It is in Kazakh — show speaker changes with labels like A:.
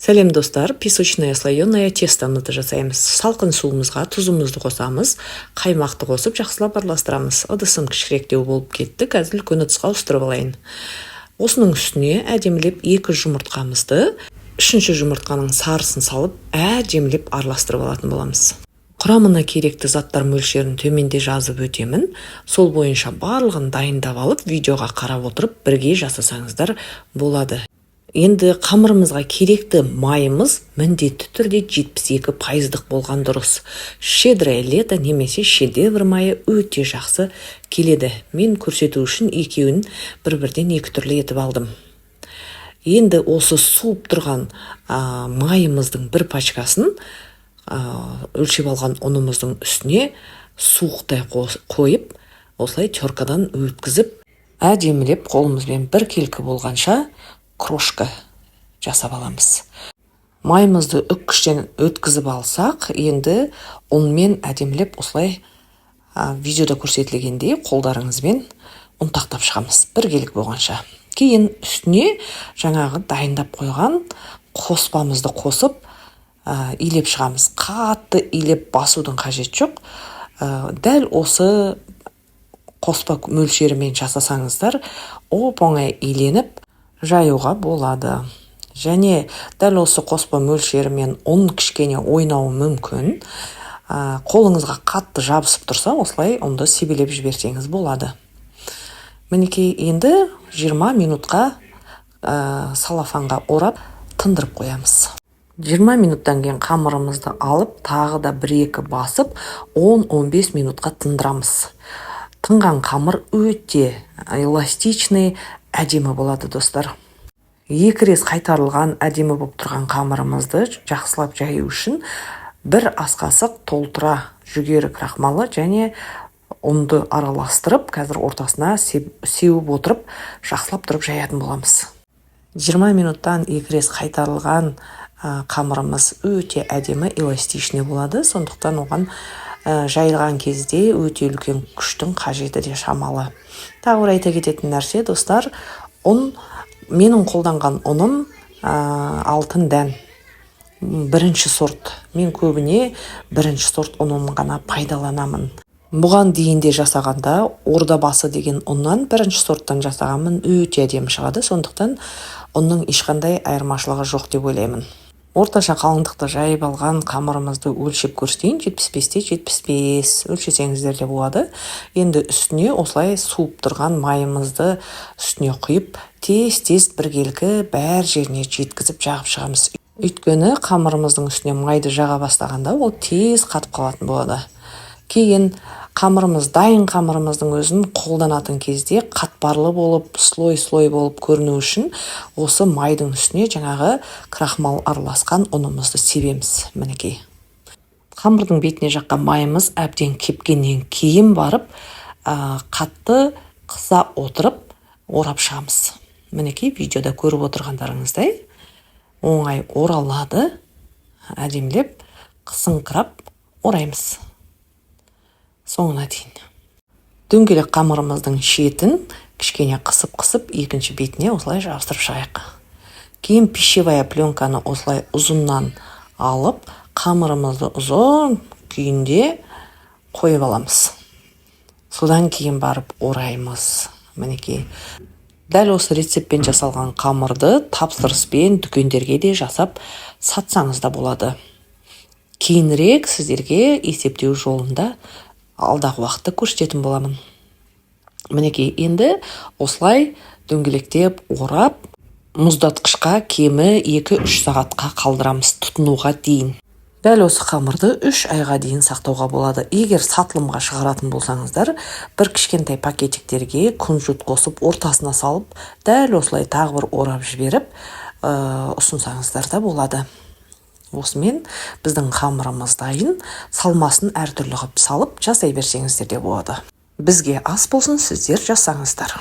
A: Сәлем, достар! Песочное слоеное тестомызды жасаймыз. Салқын суымызға тұзымызды қосамыз, қаймақты қосып, жақсылап араластырамыз. Ыдысым кішіректеу болып кетті, қазір үлкен ыдысқа ауыстырып алайын. Осының үстіне әдемілеп екі жұмыртқамызды, үшінші жұмыртқаның сарысын салып, әдемілеп араластырып алатын боламыз. Құрамына керекті заттар мөлшерін төменде жазып өтемін. Сол бойынша барлығын дайындап алып, видеоға қарап отырып, бірге жасасаңыздар болады. Енді қамырымызға керекті майымыз міндетті түрде 72 пайыздық болған дұрыс. «Щедрое лето» немесе «Шедевр» майы өте жақсы келеді. Мен көрсету үшін екеуін бір бірден екі түрлі етіп алдым. Енді осы суып тұрған майымыздың бір пачкасын өлшеп алған ұнымыздың үстіне суықтай қойып, осылай теркадан өткізіп, әдемілеп қолымызбен біркелкі болғанша крошка жасап аламыз. Майымызды үккіштен өткізіп алсақ, енді ұнмен әдемілеп осылай видеода көрсетілгендей қолдарыңызбен ұнтақтап шығамыз біркелкі болғанша. Кейін үстіне жаңағы дайындап қойған қоспамызды қосып, илеп шығамыз. Қатты илеп басудың қажеті жоқ. Дәл осы қоспа мөлшерімен жасасаңыздар, оп оңай иленіп жаюға болады. Және дәл осы қоспа мөлшерімен ұн кішкене ойнауы мүмкін. Қолыңызға қатты жабысып тұрса, осылай ұнды себелеп жіберсеңіз болады. Мінекей, енді 20 минутқа целлофанға орап, тындырып қоямыз. 20 минуттан кейін қамырымызды алып, тағы да бір екі басып, 10-15 минутқа тындырамыз. Тынған қамыр өте эластичный, әдемі болады, достар. Екі рет қайтарылған, әдемі болып тұрған қамырымызды жақсылап жаю үшін бір ас қасық толтыра жүгері крахмалы және ұнды араластырып, қазір ортасына сеуіп отырып, жақсылап тұрып жаятын боламыз. 20 минуттан екі рет қайтарылған қамырымыз өте әдемі, эластичный болады. Сондықтан оған жайылған кезде өте үлкен күштің қажеті де шамалы. Тағы бір айта кететін нәрсе, достар, ұн. Менің қолданған ұным «Алтын дән» бірінші сорт. Мен көбіне бірінші сорт ұнын ғана пайдаланамын. Бұған дейін де жасағанда «Ордабасы» деген ұннан, бірінші сорттан жасағанмын, өте әдемі шығады. Сондықтан ұнның ешқандай айырмашылығы жоқ деп ойлаймын. Орташа қалыңдықты жайып алған қамырымызды өлшеп көрсетейін: 75-те 75, өлшесеңіздер де болады. Енді үстіне осылай суып тұрған майымызды үстіне құйып, тез тез біркелкі бәр жеріне жеткізіп жағып шығамыз. Өйткені қамырымыздың үстіне майды жаға бастағанда, ол тез қатып қалатын болады. Кейін қамырымыз дайын. Қамырымыздың өзін қолданатын кезде қатпарлы болып, слой слой болып көріну үшін осы майдың үстіне жаңағы крахмал араласқан ұнымызды себеміз. Мінекей, қамырдың бетіне жаққан майымыз әбден кепкеннен кейін барып, қатты қыса отырып орап шығамыз. Мінекей, видеода көріп отырғандарыңыздай, оңай оралады. Әдемілеп қысыңқырап ораймыз соңына дейін. Дөңгелек қамырымыздың шетін кішкене қысып қысып, екінші бетіне осылай жабыстырып шығайық. Кейін пищевая пленканы осылай ұзыннан алып, қамырымызды ұзын күйінде қойып аламыз. Содан кейін барып ораймыз. Мінекей, дәл осы рецептпен жасалған қамырды тапсырыспен дүкендерге де жасап сатсаңыз да болады. Кейінірек сіздерге есептеу жолында алдағы уақытта көрсететін боламын. Мінекей, енді осылай дөңгелектеп орап, мұздатқышқа кемі 2-3 сағатқа қалдырамыз тұтынуға дейін. Дәл осы қамырды 3 айға дейін сақтауға болады. Егер сатылымға шығаратын болсаңыздар, бір кішкентай пакетиктерге күнжіт қосып, ортасына салып, дәл осылай тағы бір орап жіберіп, ұсынсаңыздар да болады. Осымен біздің қамырымыз дайын. Салмасын әртүрлі қылып салып жасай берсеңіздер де болады. Бізге ас болсын, сіздер жасаңыздар.